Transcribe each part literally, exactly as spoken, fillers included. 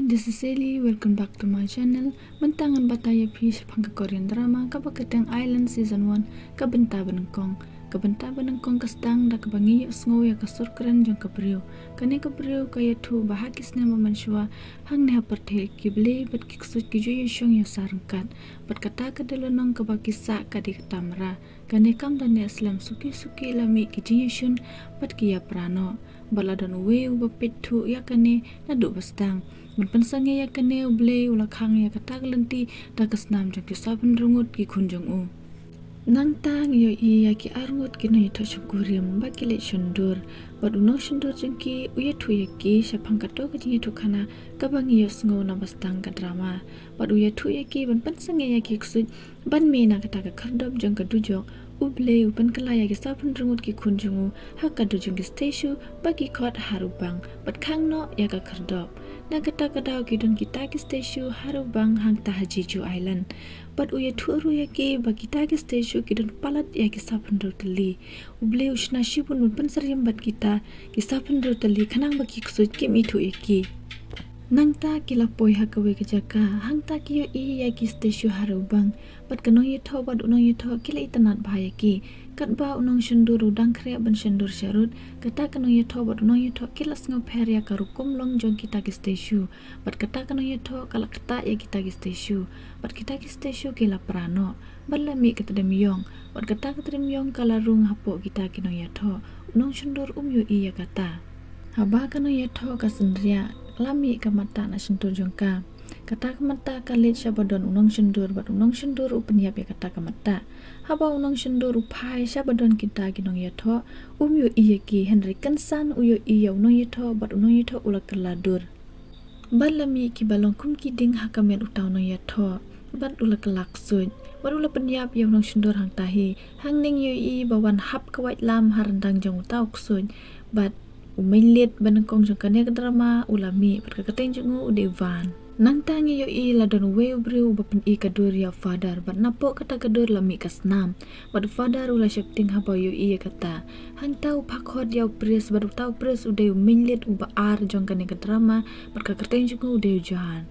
This is Ellie, welcome back to my channel. Mynta ngan batai ïa phi shaphang ka Korean drama kaba kyrteng Island season one, ka bynta banyngkong. Ka bynta banyngkong ka sdang da kaba ngi ïohsngew ïa ka sur kren jong ka briew. Kane ka briew ka ïathuh ba ha ki snem ba mynshuwa, hangne ha pyrthei ki blei bad ki ksuid ki ju ïashong ïasah ryngkat. Bad kata ka dei lynnong kaba ki sah ka dei ka tamra. Kane kam da neh slem, suki suki la mih ki jingïashun bad ki ïapra noh. Bad la don uwei uba peit thuh ïa kane naduh ba sdang. Ban pynsangeh ïa kane, U Blei u la khang ïa kata ka lynti da ka snam jong ki saw phew ngut ki khun jong u. Nangta ngi ïohi ïa ki arngut ki nongïathoh shongkurim ba ki leit shondur. Bad u nongshondur jong ki u ïathuh ïa ki shaphang kato ka jingïathuhkhana kaba ngi ïohsngew na ba sdang ka drama. Bad u ïathuh ïa ki ban pynsangeh ïa ki ksuid ban mih na kata ka khyrdop jong ka dujok. U Blei u pynkylla ïa ki saw phew ngut ki khun jong u ha ka dur jong ki statue ba ki khot Harubang bad khang noh ïa ka khyrdop. Na kata ka daw ki don kita ki statue Harubang hangta ha Jeju Island. Bad u ïathuh ruh ïa ki ba kita ki statue ki don palat ïa ki saw phew tylli. U Blei u shna shibun ban pynsyriem bad kita ki saw phew tylli khnang ba ki ksuid kim ithuh ïa ki. Nangta ki la poi ha kawei ka jaka, hangta ki ïohi ïa ki statue Harubang. Bad ka nongïathoh bad u nongïathoh ki la itynnad bha ïa ki. Katba u nongshondur u dang khreh ban shondur sharud, kata ka nongïathoh bad u nongïathoh ki la sngewpher ïa ka rukom long jong kita ki statue. Bad kata ka nongïathoh ka la ktah ïa kita ki statue. Bad kita ki statue ki la pra noh. Bad la mih ka tdem ïong. Bad kata ka tdem ïong ka la rung hapoh kita ki nongïathoh. U nongshondur um ïohi ïa kata. Haba ka nongïathoh ka synriah, la mih ka matta na shyntur jong ka. Kata ka matta ka leit sha ba don u nongshondur bad u nongshondur u pynïap ïa kata ka matta. Haba u nongshondur u phai sha ba don kita ki nongïathoh, um ïohi ïa ki, hynrei kynsan u ïohi ïa u nongïathoh bad u nongïathoh u la kylla dur. Bad la mih kiba long kum ki dieng ha ka met uta u nongïathoh. Bad u la kylla ksuid. Bad u la pynïap ïa u nongshondur hangta hi. Hangne ngi ïohi ba wan hap ka waitlam ha ryndang jong uta u ksuid. Bad u meilit banyngkong jong kane ka drama u la mih bad ka kyrteng jong u u dei Van. Nangta ngi ïohi la don uwei u briew uba pyni ka dur ïa u Father bad napoh kata ka dur la mih ka snam. Bad u Father u la sheptieng haba u ïohi ïa kata. Hangta u phah khot ïa u priest bad uta u priest u dei u meilit uba ar jong kane ka drama bad ka kyrteng jong u u dei u Johan.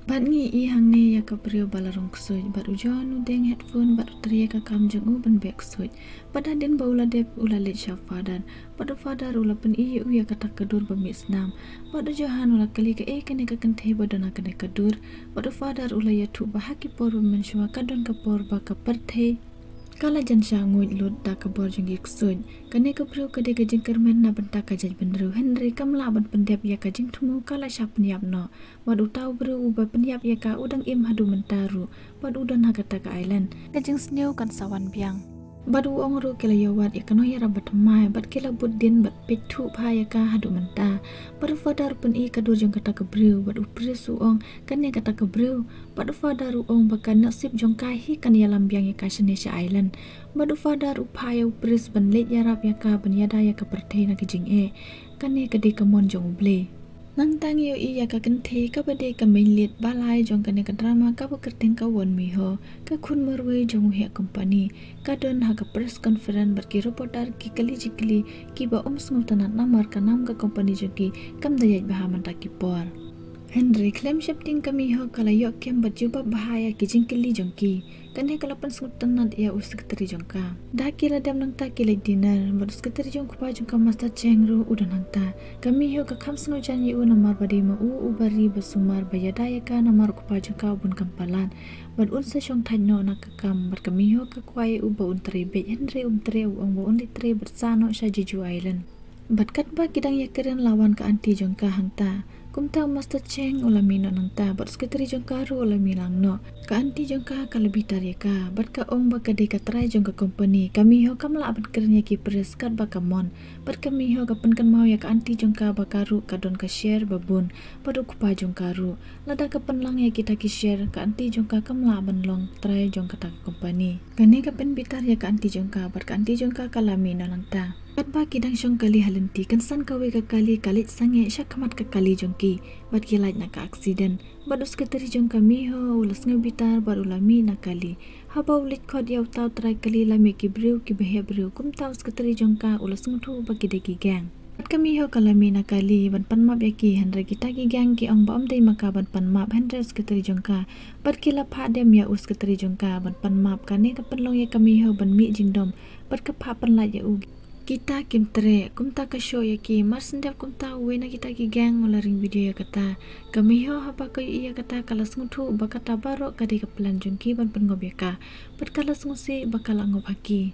Bad ngi ïohi hangne ïa ka briew ba la rung ksuid bad u Johan u deng headphone bad u trei ïa ka kam jong u ban beh ksuid. Bad hadien ba u la dep u la leit sha u Father. Bad u Father u la pyni ïa u ïa kata ka dur ba mih snam. Bad u Johan u la kylli kaei kane ka kynthei ba don ha kane ka dur. Bad u Father u la ïathuh ba ha ki por ba mynshuwa ka don ka por ba ka pyrthei ka la jan shah nguid lut da ka bor jong ki ksuid. Kane ka briew ka dei ka jingkyrmen na bynta ka jaitbynriew hynrei kam lah ban pyndep ïa ka jingthmu, ka la shah pynïap noh. Bad uta u briew uba pynïap ïa ka u dang im haduh mynta ruh. Bad u don ha kata ka island. Ka jingsniew kan sa wan biang. Bad u ong ruh ki la ïa wad ïa ka nongïarap bathymmai bad ki la bud dien bad peit thuh bha ïa ka haduh mynta. Bad u Father u pyni ka dur jong kata ka briew bad u priest u ong kane kata ka briew. Bad u Father u ong ba ka nasib jong ka hi kan ïalam biang ïa ka shane sha island. Bad u Father u phah ïa u priest ban leit ïarap ïa ka ban ïada ïa ka pyrthei na ka jingeh. Kane ka dei ka mon jong U Blei. Nangta ngi ïohi ïa ka kynthei kaba dei ka meilit ba lai jong kane ka drama kaba kyrteng ka Won Mi Ho, ka khun marwei jong u heh company. Ka don ha ka press conference bad ki reporter ki kylli jingkylli kiba um sngewtynnat namar ka nam ka company jong ki kam da ïaid bha mynta ki por. Hynrei khlem sheptieng ka Mi Ho ka la ïoh kem bad jubab bha ïa ki jingkylli jong ki. Kane ka la pynsngewtynnat ïa u secretary jong ka. Da ki la dep nangta ki leit dinner bad u secretary jong u kpa jong ka Master Cheng ruh u don hangta. Ka Mi Ho ka kham sngewjan ïa u namar ba dei ma u uba ri ba sumar ba ïada ïa ka namar u kpa jong ka u bun kam palat. Bad un sa shong thait noh na ka kam bad ka Mi Ho ka kwah ïa u ba un trei beit hynrei um treh, u ong ba un leit trei bad sah noh sha Jeju Island. Bad katba ki dang ïakren la wan ka aunty jong ka hangta. Kumta u Master Cheng u la mih noh nangta bad u secretary jong ka ruh u la mih lang noh. Ka aunty jong ka ka la bitar ïa ka bad ka ong ba ka dei ka trai jong ka company. Ka Mi Ho kam lah ban kren ïa ki press katba ka mon. Bad ka Mi Ho ka pynkynmaw ïa ka aunty jong ka ba ka ruh ka don ka share ba bun bad u kpa jong ka ruh. Lada ka pynlang ïa kita ki share, ka aunty jong ka kam lah ban long trai jong kata ka company. Kane ka pynbitar ïa ka aunty jong ka bad ka aunty jong ka ka la mih noh nangta. Katba ki dang shong kali ha lynti, kynsan kawei ka kali ka leit sangeh sha khmat ka kali jong ki bad ki lait na ka accident. Bad u secretary jong ka Mi Ho u la sngew bitar bad u la mih na kali. Haba u leit khot ïa uta u trai kali la mih ki briew kiba heh briew, kumta u secretary jong ka u la sngewthuh ba ki dei ki gang. Bad ka Miho ka la mih na kali ban pan map ïa ki, hynrei kita ki gang ki ong ba ym dei ma ka ban pan map, hynrei u secretary jong ka. Bad ki la phah dem ïa u secretary jong ka ban pan map, kane ka pynlong ïa ka Miho ban mih jingdom bad ka phah pynlait ïa u. Kita kim treh, kumta ka shoh ïa ki. Mar shen dep kumta, uwei na kita ki gang u la ring video ïa kata. Ka Miho haba ka ïohi ïa kata ka la sngewthuh ba kata baroh ka dei ka plan jong ki ban pynngop ïa ka. Bad ka la sngewsih ba ka la ngop ha ki.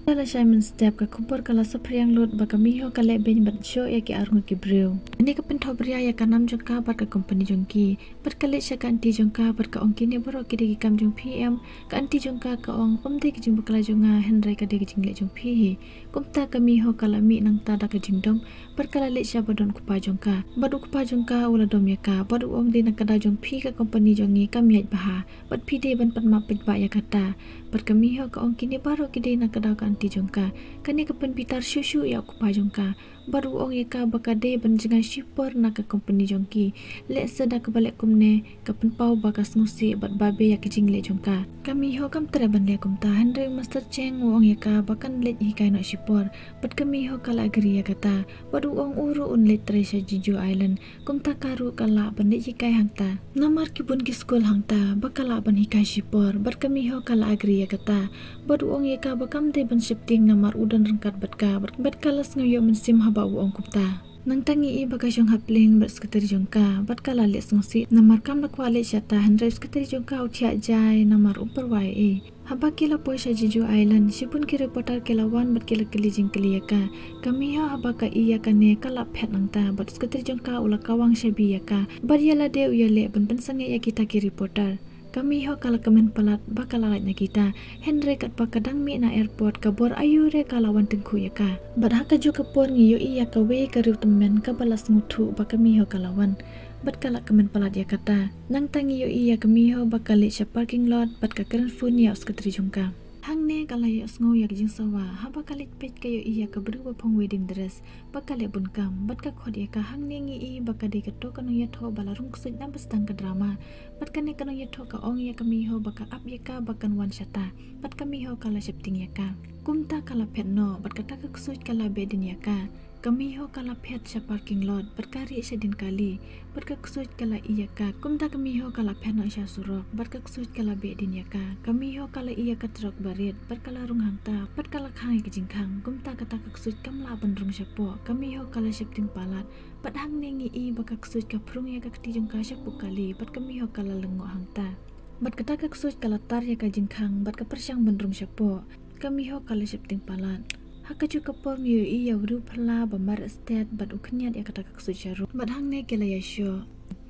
Ka la shai mynstep, ka khubor ka la saphriang lut ba ka Miho ka leh beiñ bad shoh ïa ki arngut ki briew. Kane ka pynthop ria ïa ka nam jong ka bad ka company jong ki. Bad ka leit sha ka aunty jong ka bad ka ong, kine baroh ki dei ki kam jong phi em? Ka aunty jong ka ka ong, ym dei ka jingbakla jong nga, hynrei ka dei ka jingleh jong phi hi. Kumta ka Miho ka la mih nangta da ka jingdom bad ka la leit sha ba don u kpa jong ka. Bad u kpa jong ka u la dom ïa ka bad u ong, dei na ka daw jong phi ka company jong ngi kam ïaid bha, bad phi dei ban pan map paidbah ïa kata. Bad ka Miho ka ong, kine baroh ki dei na ka daw ka aunty jong ka. Kane ka pynbitar shuh shuh ïa u kpa jong ka. Bad u ong ïa ka ba ka dei ban jngai shipor na ka company jong ki. Lehse da kaba leh kumne ka pynpaw ba ka sngewsih bad babe ïa ka jingleh jong ka. Ka Miho kam treh ban leh kumta, hynrei u Master Cheng u ong ïa ka ba kan leit hikai noh shipor. Bad ka Miho ka la agree ïa kata. Bad u ong u ruh un leit trei sha Jeju Island. Kumta ka ruh ka lah ban leit hikai hangta. Namar ki bun ki skul hangta ba ka lah ban hikai shipor, bad ka Miho ka la agree ïa kata. Bad u ong ïa ka ba kam dei ban sheptieng namar u don ryngkat bad ka, bad, bad ka la sngew ïoh mynsiem haba u ong kumta. Nangta ngi i ba ka shong ha pling bad u secretary jong ka, bad ka la leh sngewsih namar kam da kwah leit shata, hynrei u secretary jong ka u thiah jai namar um pyrwa ei ei. Haba ki la poi sha Jeju Island, shibun ki reporter ki la wan bad ki la kylli jingkylli ïa ka. Ka Miho haba ka i ïa kane ka la phet nangta, bad u secretary jong ka u la kawang shabi ïa ka. Bad ïa lade u ïaleh ban pynsangeh ïa kita ki reporter. Ka Miho ka la kmen palat ba ka la lait na kita. Hynrei katba ka dang mih na airport, ka bor aiu re ka la wan tyngkhuh ïa ka. Bad ha kajuh ka por ngi ïohi ïa kawei ka riew tymmen kaba la sngewthuh ba ka Miho ka la wan. Bad ka la kmen palat ïa kata. Nangta ngi ïohi ïa ka Miho ba ka leit sha parking lot bad ka kren phone ïa u secretary jong ka. Hangne ka la ïohsngew ïa ka jingsawa, haba ka leit peit ka ïohi ïa ka briew ba phong wedding dress, ba ka leh bun kam, bad ka khot ïa ka. Hangne ngi i ba ka dei kato ka nongïathoh ba la rung ksuid na ba sdang ka drama. Bad kane ka nongïathoh ka ong ïa ka Miho ba ka ap ïa ka ba kan wan shata. Bad ka Miho ka la sheptieng ïa ka. Kumta ka la phet noh, bad kata ka ksuid ka la behdien ïa ka. Ka Miho ka la phet sha parking lot, bad ka rieh shadien kali, bad ka ksuid ka la ïeh ïa ka. Kumta ka Miho ka la phet noh sha surok, bad ka ksuid ka la behdien ïa ka. Ka Miho ka la ïeh ïa ka trok barit, bad ka la rung hangta, bad ka la khang ïa ka jingkhang. Kumta kata ka ksuid kam lah ban rung shapoh, ka Miho ka la sheptieng palat, bad hangne ngi i ba ka ksuid ka phrung ïa ka kti jong ka shapoh kali, bad ka Miho ka la lyngngoh hangta. Bad kata ka ksuid ka la tar ïa ka jingkhang, bad ka pyrshang ban rung shapoh. Ka Miho ka la sheptieng palat. Ha kajuh ka por ngi ïohi ïa u briew phylla ba mareh stet bad u khynñiat ïa kata ka ksuid sha rud. Bad hangne ki la ïashoh.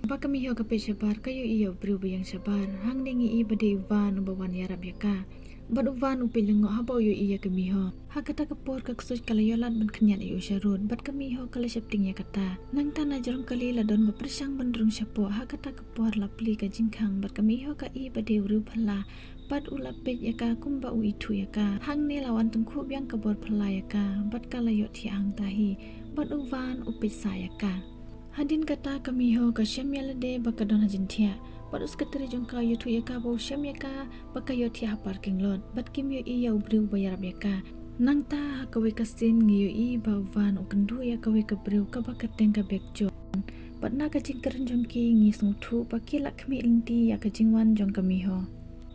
Ba ka Miho ka peit shabar ka ïohi ïa u briew ba ïeng shabar. Hangne ngi i ba dei u Van uba wan ïarap ïa ka. Bad u Van u peit lyngngoh haba u ïohi ïa ka Miho. Ha kata ka por ka ksuid ka la ïoh lad ban khynñiat ïa u sha rud. Bad ka Miho ka la sheptieng ïa kata. Nangta na jrong kali la don ba pyrshang ban rung shapoh. Ha kata ka por la plie ka jingkhang bad ka Miho ka i ba dei u briew phylla. Bad u la peit ïa ka kumba u ithuh ïa ka. Hangne la wan tyngkhuh biang ka bor phylla ïa ka. Bad ka la ïohthiah hangta hi. Bad u Van u peit sah ïa ka. Hadien kata ka Miho ka shem ïa lade ba ka don ha jingthiah. Bad u secretary jong ka u ïathuh ïa ka ba u shem ïa ka ba ka ïohthiah ha parking lot. Bad kim ïohi ïa u briew ba ïarap ïa ka. Nangta ha kawei ka sien ngi ïohi ba u Van u kynduh ïa kawei ka briew kaba kyrteng ka Baekjo. Bad na ka jingkren jong ki ngi sngewthuh ba ki la khmih lynti ïa ka jingwan jong ka Miho.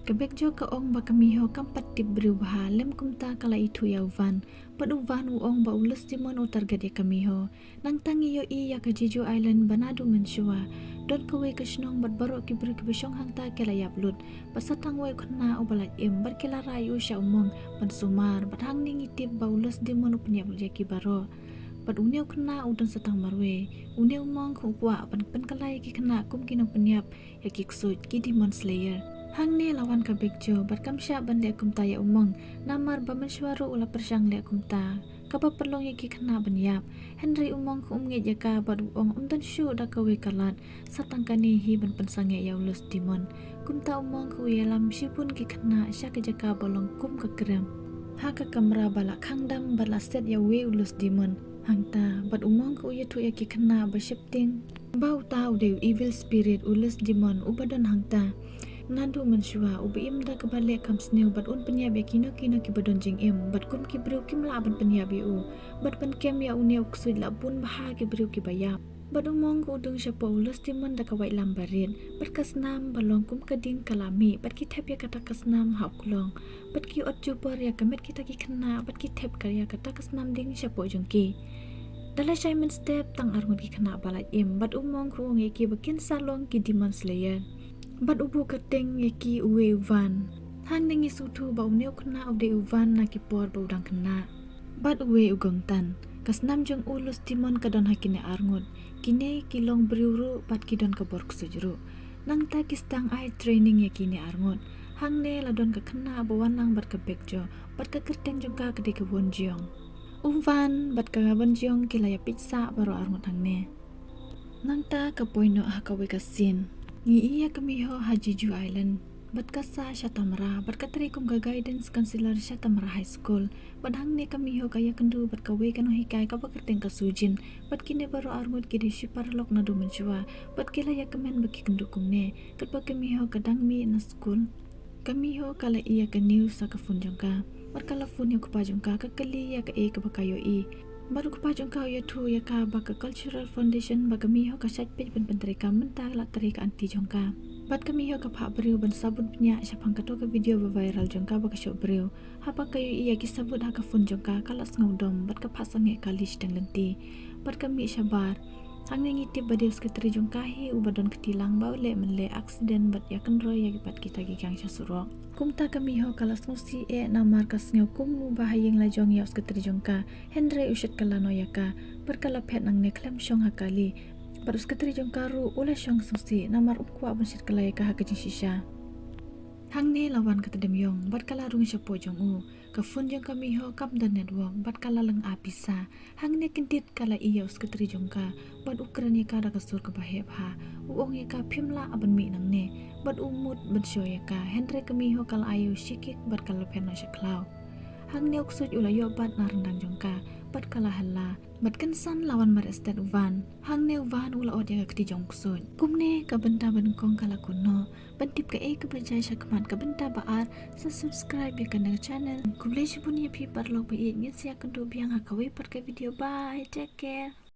Ka Baekjo ka ong ba ka Miho kam pat tip briew bha, lym kumta ka la ithuh ïa u Van. Bad u Van u ong ba u Lus Dimon u target ïa ka Miho. Nangta ngi ïohi ïa ka Jeju Island ba naduh mynshuwa. Don kawei ka shnong bad baroh ki briew kiba shong hangta ki la ïap lut. Bad sa tang uwei u khynnah uba lait im bad ki la rah ïa u sha u monk ban sumar. Bad hangne ngi tip ba u Lus Dimon u pynïap lut ïa ki baroh. Bad une u khynnah u don sa tang marwei. Une u monk u kwah ban pynkylla ïa ki khynnah kum ki nongpynïap ïa ki ksuid, ki demon slayer. Hangne la wan ka Baekjo bad kam shah ban leh kumta ïa u monk. Namar ba mynshuwa ruh u la pyrshang leh kumta. Kaba pynlong ïa ki khynnah ban ïap. Hynrei u monk um ngeit ïa ka bad u ong, um don shuh da kawei ka lad. Sa tang kane hi ban pynsangeh ïa u Lus Dimon. Kumta u monk u ïalam shibun ki khynnah sha ka jaka ba long kum ka krem. Ha ka kamra ba la khang dam bad la set ïa uwei u Lus Dimon. Hangta bad u monk u ïathuh ïa ki khynnah ba sheptieng ba uta u dei u evil spirit, u Lus Dimon uba don hangta. Naduh mynshuwa u ba im da kaba leh kam sniew bad un pynïap ïa kino kino kiba don jingim, bad kum ki briew kim lah ban pynïap ïa u. Bad ban kem ïa une u ksuid la bun bha ki briew kiba ïap. Bad u monk u dung shapoh u Lostimon da ka waitlam barit, bad ka snam ba long kum ka ding ka la mih, bad ki thep ïa kata ka snam ha u klong. Bad ki ot jubor ïa ka met kita ki khynnah, bad ki thep ka ïa kata ka snam ding shapoh jong ki. Da la shai mynstep tang arngut ki khynnah ba la im, bad u monk u ong ïa ki ba kin sa long ki demon slayer. Bad u buh kyrteng ïa ki uwei u Van. Hangne ngi sngewthuh ba une u khynnah u dei u Van na ki por ba u dang khynnah. Bad uwei u Gongtan. Ka snam jong u Lostimon ka don ha kine arngut. Kine ki long briew ruh bad ki don ka bor ksuid ruh. Nangta ki sdang ai training ïa kine arngut. Hangne la don ka khynnah ba wan lang bad ka bag joh, bad ka kyrteng jong ka ka dei ka Wonjeong. U Van bad ka Wonjeong ki la ïa peit sah baroh arngut hangne. Nangta ka poi noh ha kawei ka scene. Ngi ïa ka Miho ha Jeju Island. Bad ka sah sha Tamra, bad ka trei kum ka guidance counselor sha Tamra High School. Bad hangne ka Miho ka ïakynduh bad kawei ka nonghikai kaba kyrteng ka Sujin. Bad kine baroh arngut ki dei shi paralok naduh mynshuwa. Bad ki la ïakmen ba ki kynduh kumne. Katba ka Miho ka dang mih na skul, ka Miho ka la ïa ka news ha ka phone jong ka. Bad ka la phone ïa u kpa jong ka, ka kylli ïa kaei kaba ka ïohi. Bad u kpa jong ka u ïathuh ïa ka ba ka Cultural Foundation ba ka Miho ka shait peit ban pyntrei kam mynta la trei ka aunty jong ka. Bad ka Miho ka phah briew ban sabut bniah shaphang kato ka video ba viral jong ka ba ka shoh briew. Haba ka ïohi ïa ki sabut ha ka phone jong ka, ka la sngewdom bad ka phah sangeh kali shiteng lynti. Bad ka mih shabar. Hangne ngi tip ba dei u secretary jong ka hi uba don kti lang ba u leh mynleh accident bad ïakynroi ïa ki bad kita ki gang sha surok. Kumta ka Miho ka la sngewsih eh namar ka sngew kum uba ha ïing la jong ïa u secretary jong ka. Hynrei u shet kylla noh ïa ka. Bad ka la phet nangne khlem shong ha kali. Bad u secretary jong ka ruh u la shong sngewsih namar um kwah ban shet kylla ïa ka ha ka jingshisha. Hangne la wan ka Tdem Yong bad ka la rung shapoh jong u. Ka phone jong ka Miho kam don network bad ka la lynga pisa. Hangne kyndit ka la ïa u secretary jong ka bad u kren ïa ka da ka sur kaba heh bha. U ong ïa ka phim lah ban mih nangne bad u mut ban shoh ïa ka. Hynrei ka Miho ka la ai ïa u shi kick bad ka la phet noh sha khlaw. Hangne u ksuid u la ïoh bat na ryndang jong ka bad ka la hylla. Bad kynsan la wan mareh stet u Van. Hangne u Van u la ot ïa ka kti jong u ksuid. Kumne ka bynta ba nyngkong ka la kut noh. Ban tip kaei kaba jia shakhmat ka bynta ba ar, sa subscribe ïa kane ka channel. Khublei shibun ïa phi paralok ba ïeit, ngin sa ïakynduh biang ha kawei pat ka video. Bye, take care.